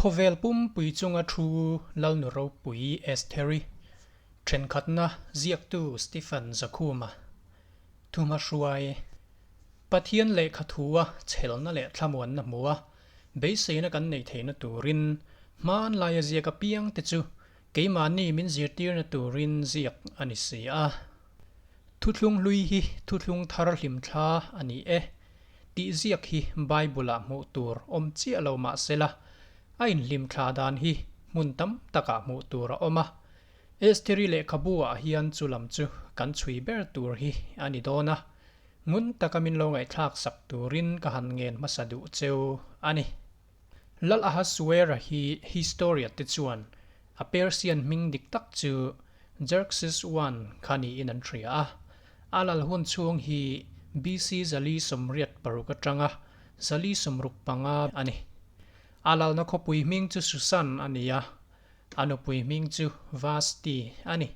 Khawvel pumpui chunga thu Lalnu ropui Estheri, thenkhatna ziaktu Stephen Zakhuma, Thuhmahruai, Pathian lehkha thua chhelna leh thlamuanna hmua beiseina kan neih theihna turin hmanlaia ziak apiangte chu keimahni min zirtirna turin ziak a ni si a. Thuthlung hlui hi thuthlung thar hlimthla a ni e tih ziak hi Bible-ah hmuh tur awm chiah lo mah sela, a inhlimthla dan hi hmun tam takah hmuh tur a awm a. Estheri lehkhabu-ah hian chu lam chu kan chhui ber tur hi a ni dawn a, ngun taka min lo ngaihthlak sak turin ka han ngen hmasa duh cheu a ni. Lal Ahasuera hi Historia te chuan a Persian hming dik tak chu Xerxes I kha niin an hria a. A lal hun chhung hi BC 486 atanga 465 a ni. A lalna khawpui hming chu Susan a ni a, a nupui hming chu Vashti a ni.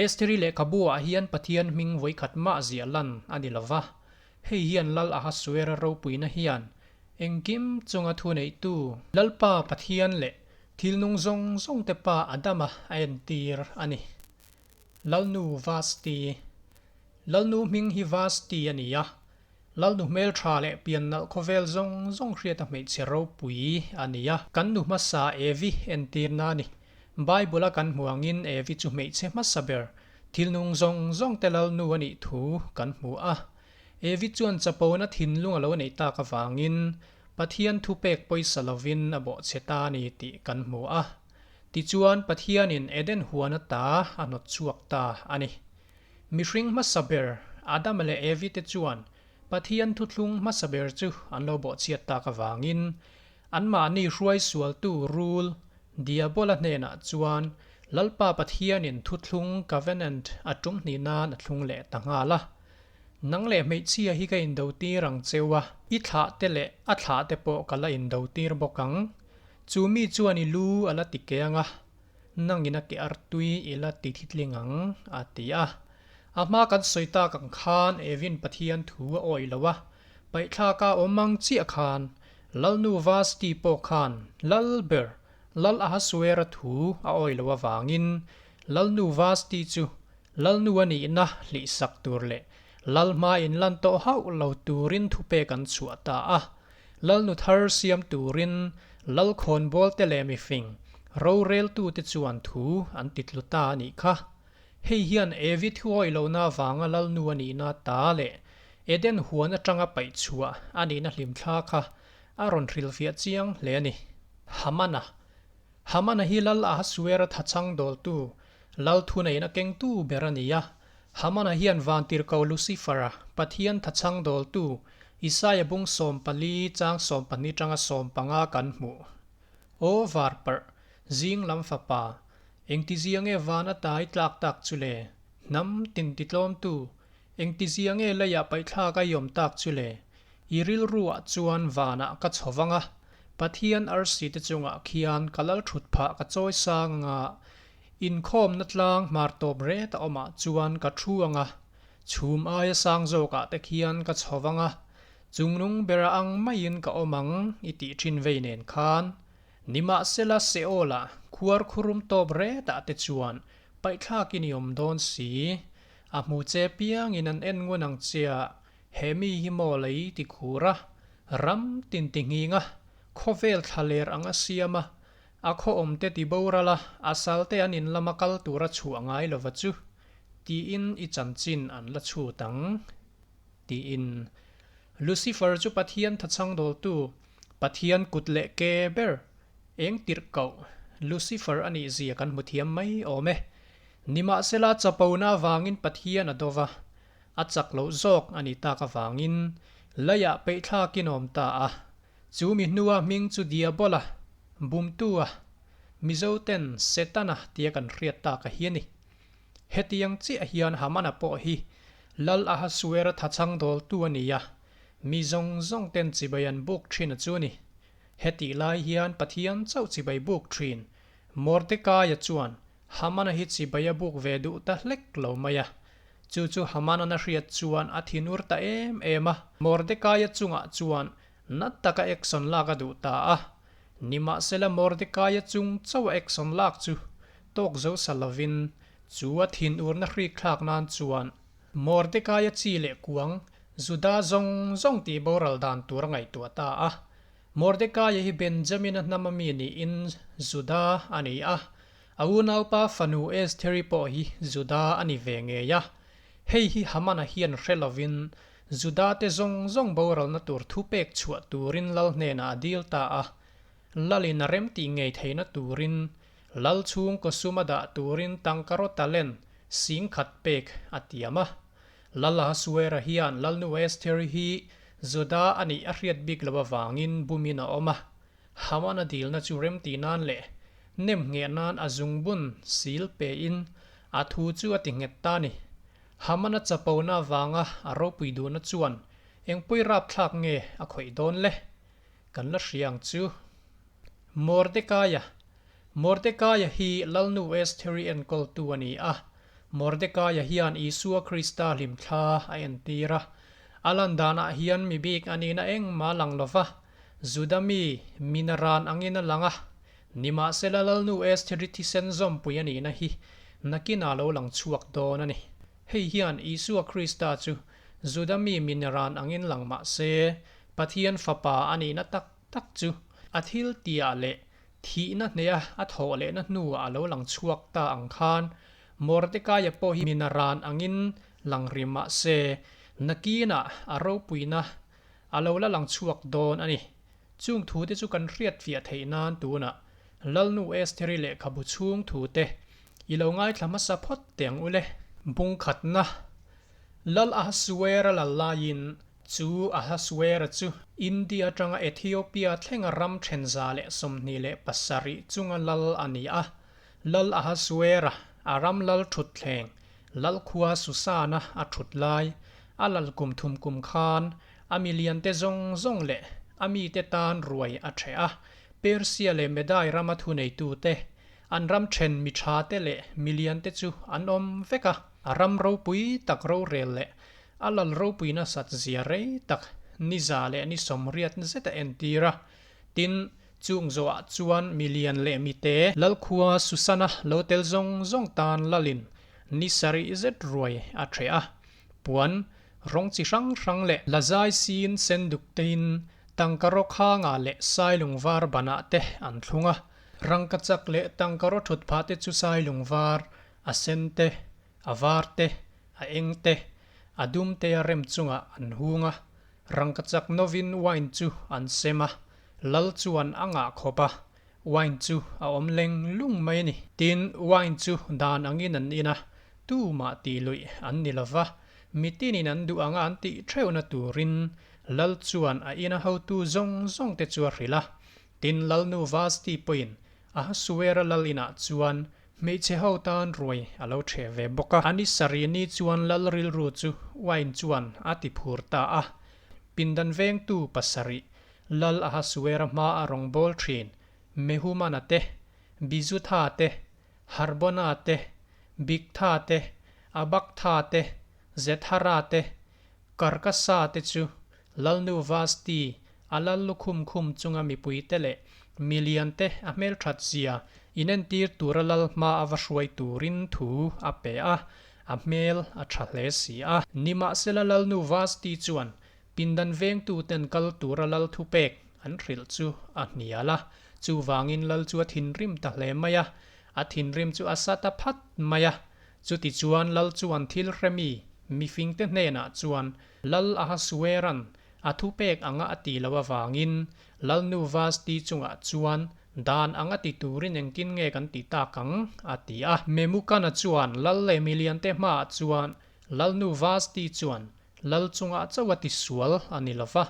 Estheri lehkhabu-ah hian Pathian hming vawikhat mah ziah lan a ni lo va, Hei hian Lal Ahasuera ropuina hian engkim chunga thuneihtu Lalpa Pathian leh thil nung zawng zawngte pa Adama a entir a ni. Lalnu Vasti Lalnu hming hi Vasti a ni a, Lalnu hmeltha leh pian nalh khawvel zawng zawng hriata hmeichhe ropui a ni a. Kan nu hmasa Evi entirna a ni. Bible-a kan hmu angin Evi chu hmeichhe hmasa ber Thil nung zawng zawng te lalnu a nih thu kan hmu a. Evi chuan chapona thinlung a lo neih tak avangin Pathian thupek pawisa lovin a bawhchhe ta a ni tih kan hmu a. Tichuan Pathianin Eden huan ata a hnawt chhuak ta a ni. Mihring hmasa ber Adama leh Evi te chuan Pathian thuthlung hmasa ber chu an lo bawhchhiat tak avangin Anmahni hruai sualtu rul Diabola hnenah chuan Lalpa Pathianin thuthlung, covenant, a tum hnih nan a thlung leh ta nghal a. Nang leh hmeichhia hi ka indotir ang cheu a, i thlah te leh a thlah te pawh ka la indotir bawk ang. Chu mi chuan i lu a la ti keng a, nangin a ke artui i la ti thitling ang, a ti a. A hma kan sawi tak ang khan Evin Pathian thu a awih lo a, Paihthlaka awm ang chiah khan Lalnu Vasti pawh khan Lal ber Lal Ahasuera thu a awih loh avangin Lalnu Vasti chu Lalnu a nihna hlihsak tur leh Lal hma inlan tawh hauh lo turin thupek an chhuah ta a. Lalnu thar siam turin Lal khawnbawlte leh mifing roreltute chuan thu an titlu ta a nih kha. Hei hian Evi thuawih lohna avanga Lalnu a nihna ta leh Eden huan atanga paih chhuah a nihna hlimthla kha a rawn hrilhfiah chiang hle a ni. Hamana Hamana hi Lal Ahasuera thachang dawltu, Lal thuneihna kengtu ber a ni a. Hamana hian Vantirhkoh Lucifer-a, Pathian thachang dawltu, Isaia bung 14 chang 12 tanga 15 kan hmuh. Aw varparh, zing lam fapa, engtizia nge van a tai tlak tak chu le? Hnam tin titlawmtu, engtizia nge leiah paihthlak a i awm tak chu le? I rilruah chuan vanah ka chho vang a, Pathian arsi te chungah khian ka lal thut phah ka chawi sang anga, inkhawmna tlang hmar tawp ret a awmah chuan ka thu anga, chhum aia sang zawkah te khian ka chho vang a, Chungnung bera ang maiin ka awm ang i tih thin vei nen khan, nimahsela Seol-a khuar khurum tawp retah te chuan paihthlakin i awm dawn si. A hmu che piangin an en ngun ang chia, he mi hi maw lei ti khur a, ram tin ti nghing a, khawvel thlaler ang a siam a, a khaw awm te ti boral a, a sal te an in lama kal tura chhuah ngai lova chu, tiin i chanchin an la chhut ang. Tiin. Lucifer chu Pathian thachhang dawltu, Pathian kut leh ke ber, eng tirh koh, Lucifer a nih zia kan hmu thiam mai awm e. Nimahsela chapona avangin Pathian a dova, a chak loh zawk a nih tak avangin leiah peihthlakin awm ta a. Chu mi hnua hming chu Diabola, Bumtua, Mizoten Setana tia kan hriat tak a hi a ni. Hetiang chiah hian Hamana pawh hi Lal Ahasuera thachhang dawltu a ni a, mi zawng zawng ten chibai an buk thin a chu a ni. Hetih lai hian Pathian chauh chibai buk thin Mordekaia chuan Hamana hi chibai a buk ve duh ta hlek lo mai a. Chu chu Hamanan a hriat chuan a thinur ta em em a, Mordekaia chungah chuan na taka action lak a duh ta a. Nimahsela Mordekaia chung chauh a action lak chu tawk zo sa lovin chu a thinurna hrik thlak nan chuan Mordekaia chi leh kuang Juda zawng zawng tih boral dan tur a ngaihtuah ta a. Mordekaia hi Benjamina hnama mi niin Juda a ni a, a unaupa fanu Estheri pawh hi Juda a ni ve ngei a. Hei hi Hamana hian hre lovin Judate zawng zawng boralna tur thu pek chhuah turin lal hnenah a dil ta a. Lalin a remtih ngei theihna turin lal chhungkaw sum a dah turin tangkaraw talent 10,000 pek a tiam a. Lal Ahasuera hian Lalnu Estheri hi Juda a nih a hriat bik loh avangin bumin a awm a. Haman a dilna chu remtih nan leh nem ngheh nan a zungbun sil pein a thu chu a ti nghet ta a ni. Haman a chapona avanga a ropui duhna chuan eng pawi rapthlak nge a khawih dawn le? Kan la hria ang chu. Mordekaia Mordekaia hi Lalnu Estheri enkawltu a ni a. Mordekaia hian Isua Krista hlimthla a entir a. A lan danah hian mi bik a nihna engmah a lang lo va, Juda mi, mina ran angin a lang a. Nimahsela Lalnu Estheri thisen zawmpui a nihna hi nakinah lo lang chhuak dawn a ni. Hei hian Isua Krista chu Juda mi mina ran angin lang mah se, Pathian Fapa a nihna tak tak chu a thil tiah leh thihna hneha a thawh lehna hnuah a lo lang chhuak ta ang khan Mordekaia pawh hi mina ran angin lang ri mah se, nakinah a ropuina a lo la lang chhuak dawn a ni. Chung thute chu kan hriat fiah theih nan tunah Lalnu Estheri lehkhabu chhung thute i lo ngaithla hmasa phawt teh ang u le. Bungkhatna, Lal Ahasuera lal laiin chu Ahasuera chu India atanga Ethiopia thlenga ram 127 chunga lal a ni a. Lal Ahasuera a ram lal thutthleng Lalkhua Susana a thut lai, a lal kum thum kum khan a miliante zawng zawng leh a mite tan ruai a ṭheh a. Persia leh Medai rama thuneitute, an ram ṭhen mi ṭhate leh miliante chu an awm vek a. A ram ropui tak rorel leh a lal ropui nasat zia rei tak ni za leh ni 80 zet a entir a. Tin, chung zawhah chuan milian leh mite Lalkhua Susana lo tel zawng zawng tan lalin Ni sarih zet ruai a ṭheh a, puan rawng chi hrang hrang leh lazai sin sen duk tein tangkaraw khangah leh sailung var banah te an thlung a. Rangkachak leh tangkaraw ṭhut phah te chu sailung var, a sen te, a var te, a eng te, a dum te a rem chungah an hung a. Rangkachak novin wine chu an sem a, lal chuan a ngah khawp a, Wine chu a awm leng lung mai a ni. Tin, wine chu dan angin an in a, tumah tih luih an ni lo va, mitinin an duh anga an tih theuhna turin Lal chuan a ina hotu zawng zawng te chu a hrilh a. Tin, Lalnu Vasti pawhin Ahasuera lal inah chuan hmeichhe ho tan ruai a lo ṭheh ve bawk a. A ni sarih ni chuan Lal rilru chu wine chuan a ti phur ta a. Pindan vengtu pasarih Lal Ahasuera hma a rawngbâwl ṭhîn, Mehumana te, Bizutha te, Harbona te, Bigtha te, Abaktha te, Zethara te, Karkasa te chu Lalnu Vasti, a lal lukhum khum chunga mipuite leh miliante a hmelṭhat zia inentîr tûra lal hma a va hruai tûrin thu a pe a, a hmel a ṭha hle si a. Nimahsela Lalnu Vasti chuan Pindan vengtuten kal tura lal thupek an hrilh chu a hnial a, chuvangin lal chu a thinrim ta hle mai a, a thinrim chu a sa ta phat mai a. Chutichuan lal chuan thil hremi mifingte hnenah chuan Lal Ahasueran a thupek anga a tih loh avangin Lalnu Vasti chungah chuan dan anga ti turin engtin nge kan ti tak ang a ti a. Memukana chuan lal leh miliante hmaah chuan Lalnu Vasti chuan Lal chungah chauh a tisual a ni lo va,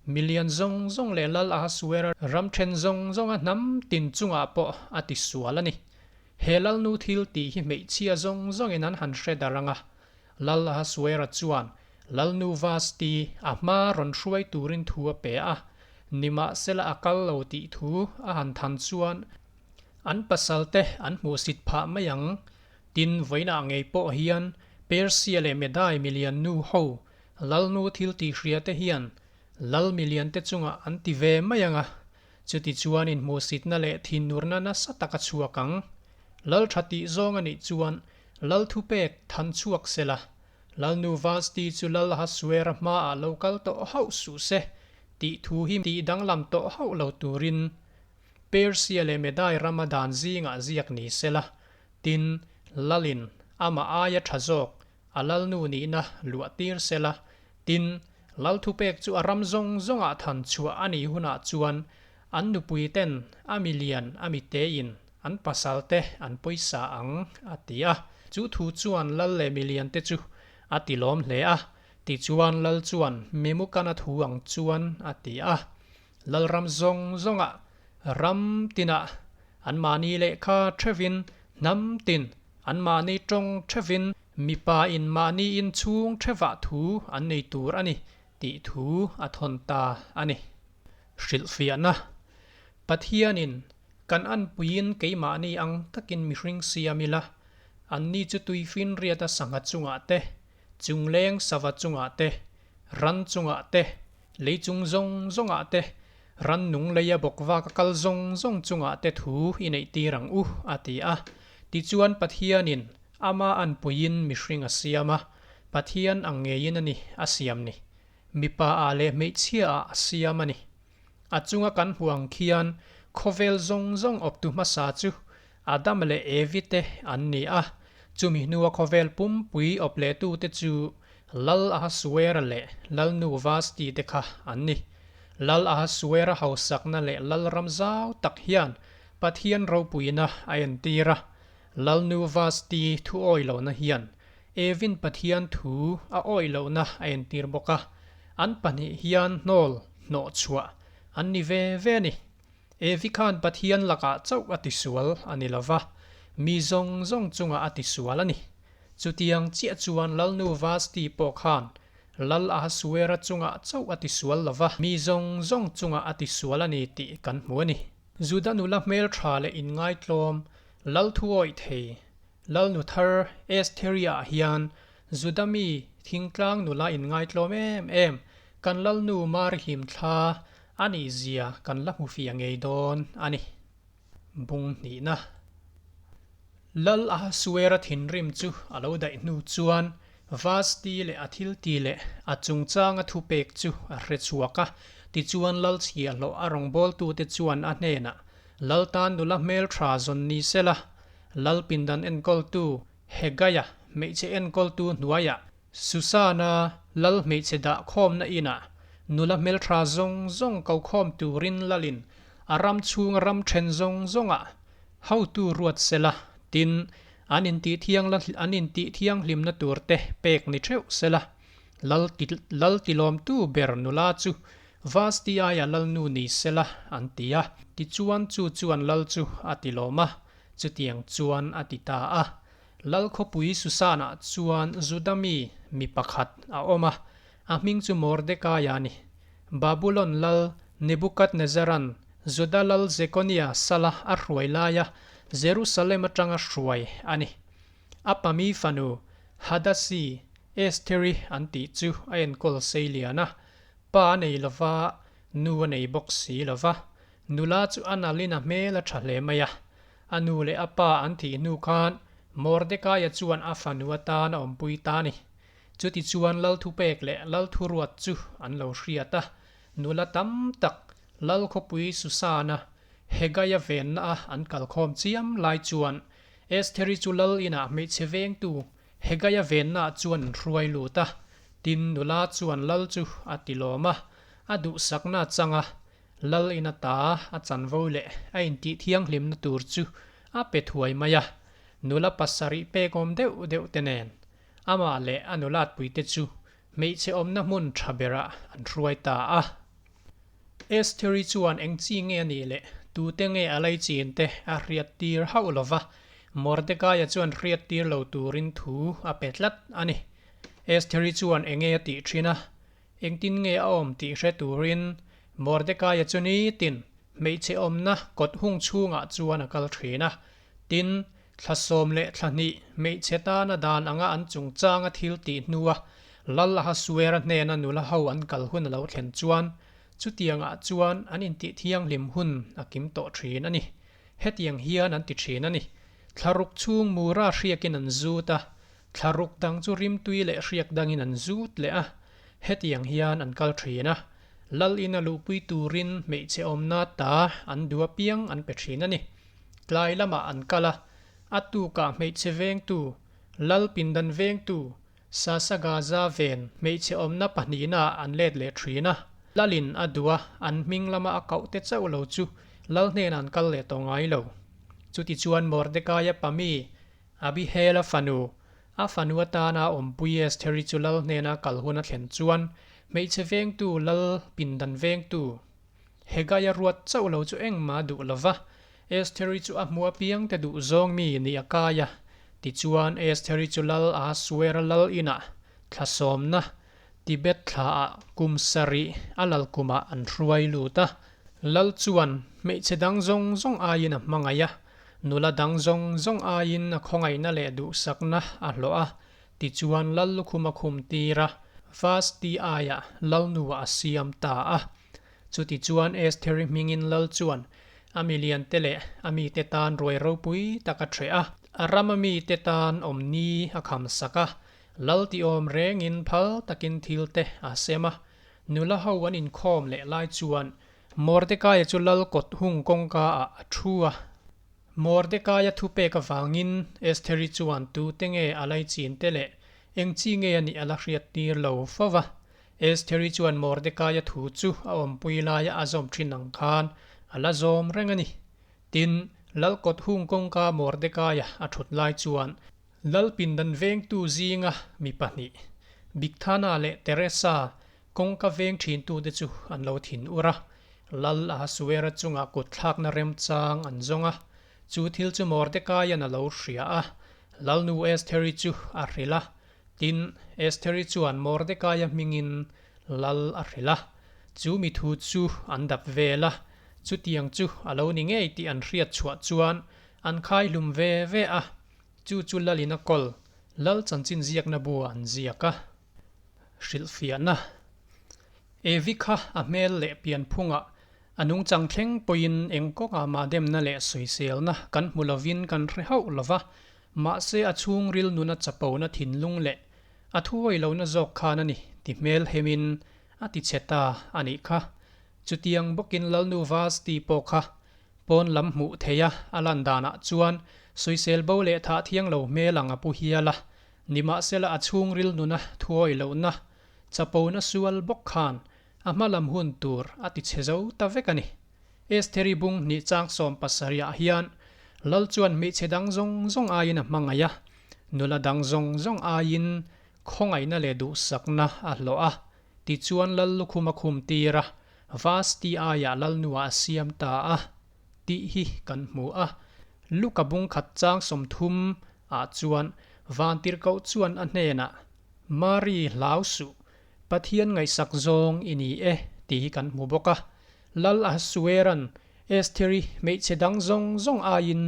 milian zawng zawng leh Lal Ahasuera ram then zawng zawnga hnam tin chungah pawh a tisual a ni. He Lalnu thil tih hi hmeichhia zawng zawngin an han hre dar ang a. Lal Ahasuera chuan Lalnu Vasti a hma rawn hruai turin thu a pe a, nimahsela a kal lo tih thu a han than chuan an pasalte an hmuhsit phah mai ang. Tin, vawiinah ngei pawh hian Persia leh Medai milian nu ho Lalnu thil tih hria te hian Lal milian te chungah an ti ve mai ang a. Chutichuan inhmuhsitna leh thinurna nasa tak a chhuak ang. Lal tha tih zawng a nih chuan Lal thupek than chhuak sela, Lalnu Vasti chu Lal Ahasuera hmaah lo kal tawh hauh suh se tih thu hi tih danglam tawh hauh lo turin Persia leh Medai rama dan zingah ziak ni sela, tin, Lalin amah aia tha zawk a Lalnu nihna luah tir sela, tin, Lal thupek chu a ram zawng zawngah than chhuah a nih hunah chuan an nupui ten a milian a mitein an pasal te an pawisa ang a ti a. Chu thu chuan Lal leh milian te chu a ti lawm hle a, tichuan Lal chuan Memukana thu ang chuan a ti a. Lalram zawng zawngah ram tinah anmahni lehkha thevin hnam tin anmahni tawng thevin mipa in mahni in chhung thevah thu an nei tur a ni tih thu a thawn ta a ni. Hrilhfiahna Pathianin kan anpuiin keimahni ang takin mihring siam ila, anni chu tuifinriata sangha chungah te, chungleng sava chungah te, ran chungah te, Lei chung zawng zawngah te, rannung leia bawk vak a kal zawng zawng chungah te thu i neih tir ang u, a ti a. Tichuan Pathianin ama anpuiin mihring a siam a, Pathian ang ngeiin a ni a siam ni. Mipa ah leh hmeichhia ah a siam a ni. A chunga kan hmuh ang khian khawvel zawng zawng awptu hmasa chu Adam leh Evi te an ni a, chumi hnua khawvel pumpui awp lehtute chu Lal Ahasuera leh Lalnu Vasti te kha an ni. Lal Ahasuera hausakna leh Lal ram zau tak hian Pathian ropuina a entir a, Lalnu Vasti thu awih lohna hian Evin Pathian thu a awih lohna a entir bawk a, an pahnih hian hnawl hnawh chhuah an ni ve ve a ni. Evi khan Pathian lakah chauh a tisual a ni lova, mi zawng zawng chungah a tisual a ni. Chutiang chiah chuan Lalnu Vasti pawh khan Lal Ahasuera chungah chauh a tisual lova, mi zawng zawng chungah a tisual a ni tih kan hmu a ni. Juda nula hmeltha leh inngaitlawm Lal thuawih thei Lalnu thar Estheri-ah hian Juda mi thingtlang nula inngaitlawm em em kan Lalnu Mari hlimthla A nih zia kan la hmu fiah ngei dawn a ni. Bung hnihna. Lal Ahasuera thinrim chu a lo daih hnu chuan Vasti leh a thilti leh a chungchanga thupek chu a hre chhuak a. Tichuan Lal chhiahhlawh a rawngbawltute chuan a hnenah, Lal tan nula hmeltha zawn ni sela, Lal pindan enkawltu Hegaia hmeichhe enkawltu hnuaiah Susana lal hmeichhe dah khawmna inah nula hmeltha zawng zawng ko khawm turin lalin a ram chhunga ram then zawng zawngah hotu ruat sela, tin, an intih thiang an intih thianghlimna turte pek ni theuh sela. Lal lal tilawmtu ber nula chu Vasti aia lalnu ni sela an ti a. Tichuan chu chuan lal chu a tilawm a, chutiang chuan a ti ta a. Lal khawpui Susanah chuan Juda mi mi pakhat a awm a, a hming chu Mordekaia a ni. Babulon lal Nebukadnezaran Juda lal Jekonia sala a hruai laia Jerusalem atanga hruai a ni. A pami fanu Hadasi, Estheri an tih chu a enkawl sei lian a, pa a nei lova, nu a nei bawk si lova. Nula chu a nalin a hmel a tha hle mai a, A nu leh a pa an thih hnu khan Mordekaia chuan a fanu atan a awmpui ta a ni. Chutichuan Lal thupek leh Lal thuruat chu an lo hriat a, nula tam tak Lal khawpui Susana Hegaia venna a an kalkhawm chiam lai chuan Estheri chu Lal inah hmeichhe vengtu Hegaia vennaah chuan an hruai lut a, tin nula chuan Lal chu a tilawm a, a duhsakna a chang a, Lal in ata a chanvo leh a intih thianghlimna tur chu a pe thuai mai a, nula pasarih pek awm deuh deuh te nen amah leh a nulatpuite chu hmeichhe awmna hmun tha berah an hruai ta a. Estheri chuan eng chi nge a nih leh tute nge a lei chin te a hriat tir hauh lo va, Mordekaia chuan hriat tir lo turin thu a pe tlat a ni. Estheri chuan enge a tih thin a, Engtin nge a awm tih hre turin Mordekaia chu nitin hmeichhe awmna kawt hung chhungah chuan a kal thin a. Tin, thla sawm leh thla hnih hmeichhe tana dan anga an chungchanga thil tih hnua Lal Ahasuera hnena nula ho an kal hun a lo thlen chuan. Chutiangah chuan an intih thianghlim hun a kim tawh thin a ni. Hetiang hian an ti thin a ni. Thlaruk chhung mura hriakin an zut a, thlaruk dang chu rimtui leh hriak dangin an zut leh a. Hetiang hian an kal thin a. Lal ina luhpui turin hmeichhe awmna ta an duh apiang an pe thin a ni. Tlai lamah an kal a, a tukah hmeichhe vengtu, lal pindan vengtu, Sasagaza ven hmeichhe awmna pahnihnaah an let leh thin a. Lalin a duh a, an hming lama a kauh te chauh lo chu lal hnenah an kal leh tawh ngai lo. Chutichuan Mordekaia pami, Abihela fanu, a fanu atana a awmpui Estheri chu lal hnena kal hun a thlen chuan hmeichhe vengtu lal pindan vengtu Hegaia ruat chauh lo chu engmah a duh lo va, Estheri chu a hmu apiangte duh zawng mi nih a kai a. Tichuan, Estheri chu lal Ahasuera lal inah thlasawmna Tibet thlaah kum sarih a lal kumah an hruai lut a. Lal chuan hmeichhe dang zawng zawng aiin a hmangaih a, nula dang zawng zawng aiin a khawngaihna leh duhsakna a hlawh a. Tichuan, lal lukhum a khum tir a, Vasti aiah lalnuah a siam ta a. Chutichuan Estheri hmingin lal chuan a miliante leh a mite tan ruai ropui tak a ṭheh a. A rama mite tan awmni a kham sak a, lal tiawm rengin phal takin thil te a sem a. Nula ho an inkhawm leh lai chuan Mordekaia chu lal kawt hung kawngka ah a thu a. Mordekaia thupek avangin Estheri chuan tute nge a laichin te leh eng chi nge a nih a la hriat tir lo fo va. Estheri chuan Mordekaia thu chu a awmpui laia a zawm thin ang khan a la zawm reng a ni. Tin, lal kawt hung kawngka Mordekaia a thut lai chuan lal pindan vengtu zinga mi pahnih, Bigthana leh Teresa, kawngka veng thintute chu an lo thin ur a. Lal Ahasuera chungah kut thlakna remchang an zawng a. Chu thil chu Mordekaia'n a lo hria a, Lalnu Estheri chu a hrilh a. Tin, Estheri chuan Mordekaia hmingin lal a hrilh a, chu mi thu chu an dap vel a, chutiang chu a lo ni ngei tih an hriat chhuah chuan an khai hlum ve ve a, chu chu lalin a kawl, lal chanchin ziakna bu an ziak a. Hrilhfiahna. Evi kha a hmel leh pianphungah a nungchang thleng pawhin eng kawngah mah demna leh sawiselna kan hmu lovin kan hre hauh lo va, Mahse a chhungril nuna chapona thinlung leh a thuawi lohna zawk khan a ni ti hmel hemin a ti chhe ta a nih kha. Chutiang bawkin Lalnu Vasti pawh kha pawn lam hmuh theia a lan danah chuan sawisel bo leh thah thiang lo hmel ang a pu hial a, nimahsela a chhungril nuna thuawi lohna chapona sual bawk khan a hma lam hun tur a ti chhe zo ta vek a ni. Estheri bung hnih chang 70 ah hian Lal chuan hmeichhe dang zawng zawng aiin a hmangaih a, nula dang zawng zawng aiin khawngaihna leh duhsakna a hlawh a, tichuan Lal lukhum a khum tir a, Vasti aiah Lalnuah a siam ta a tih hi kan hmu a. Luka bung khat chang 30 ah chuan Vantirhkoh chuan a hnenah, Mari hlau suh, Pathian ngaihsak zawng i ni e tih hi kan hmu bawk a. Lal Ahasueran Estheri hmeichhe dang zawng zawng aiin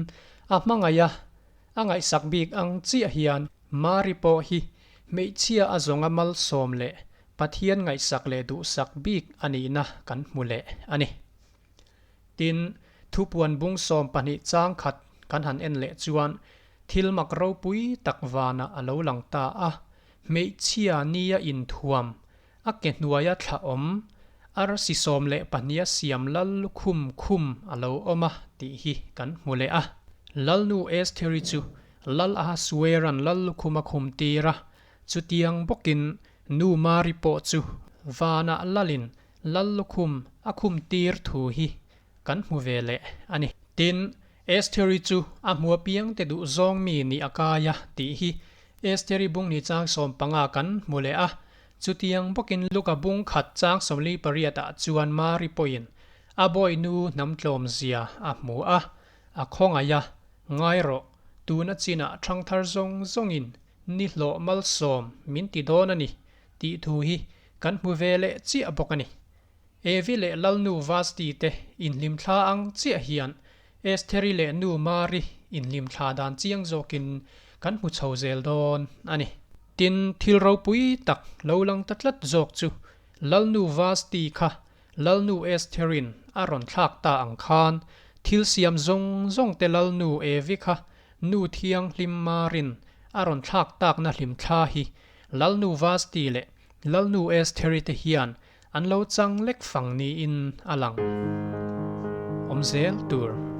a hmangaih a, a ngaihsak bik ang chiah hian Mari pawh hi hmeichhia a zawnga malsawm leh Pathian ngaihsak leh duhsak bik a nihna kan hmu leh a ni. Tin, thupuan bung 12 chang khat kan han en leh chuan thil mak ropui tak vanah a lo lang ta a, hmeichhia nia inthuam, a ke hnuaia thla awm, arsi 12 a siam lal lukhum khum a lo awm a tih hi kan hmu leh a. Lalnu Estheri chu Lal Ahasueran lal lukhum a khum tir a, chutiang bawkin nu Mari pawh chu vanah lalin lal lukhum a khum tir thu hi kan hmu ve leh a ni. Tin, Estheri chu a hmu apiangte duh zawng mi nih a kai a tih hi Estheri bung ni chang 15 kan hmu leh a. Chutiang bawkin Luka bung khat chang 48 ah chuan Mari pawhin a bawihnu hnam tlawm zia a hmu a, a khawngaih a, Ngai rawh, tuna chinah thangthar zawng zawngin ni hlawh malsawm min ti dawn a ni tih thu hi kan hmu ve leh chiah bawk a ni. Evi leh Lalnu Vasti te inhlimthla ang chiah hian Estheri leh nu Mari inhlimthla dan chiang zawkin kan hmu chho zel dawn a ni. Tin, thil ropui tak lo lang ta tlat zawk chu Lalnu Vasti kha. Lalnu Estherin a rawn thlak ta ang khan thil siam zawng zawng te Lalnu Evi kha Nu Thianghlim Marin a rawn thlak takna hlimthla hi Lalnu Vasti leh Lalnu Estheri te hian an lo chang lek fang niin a lang. Awm zel tur.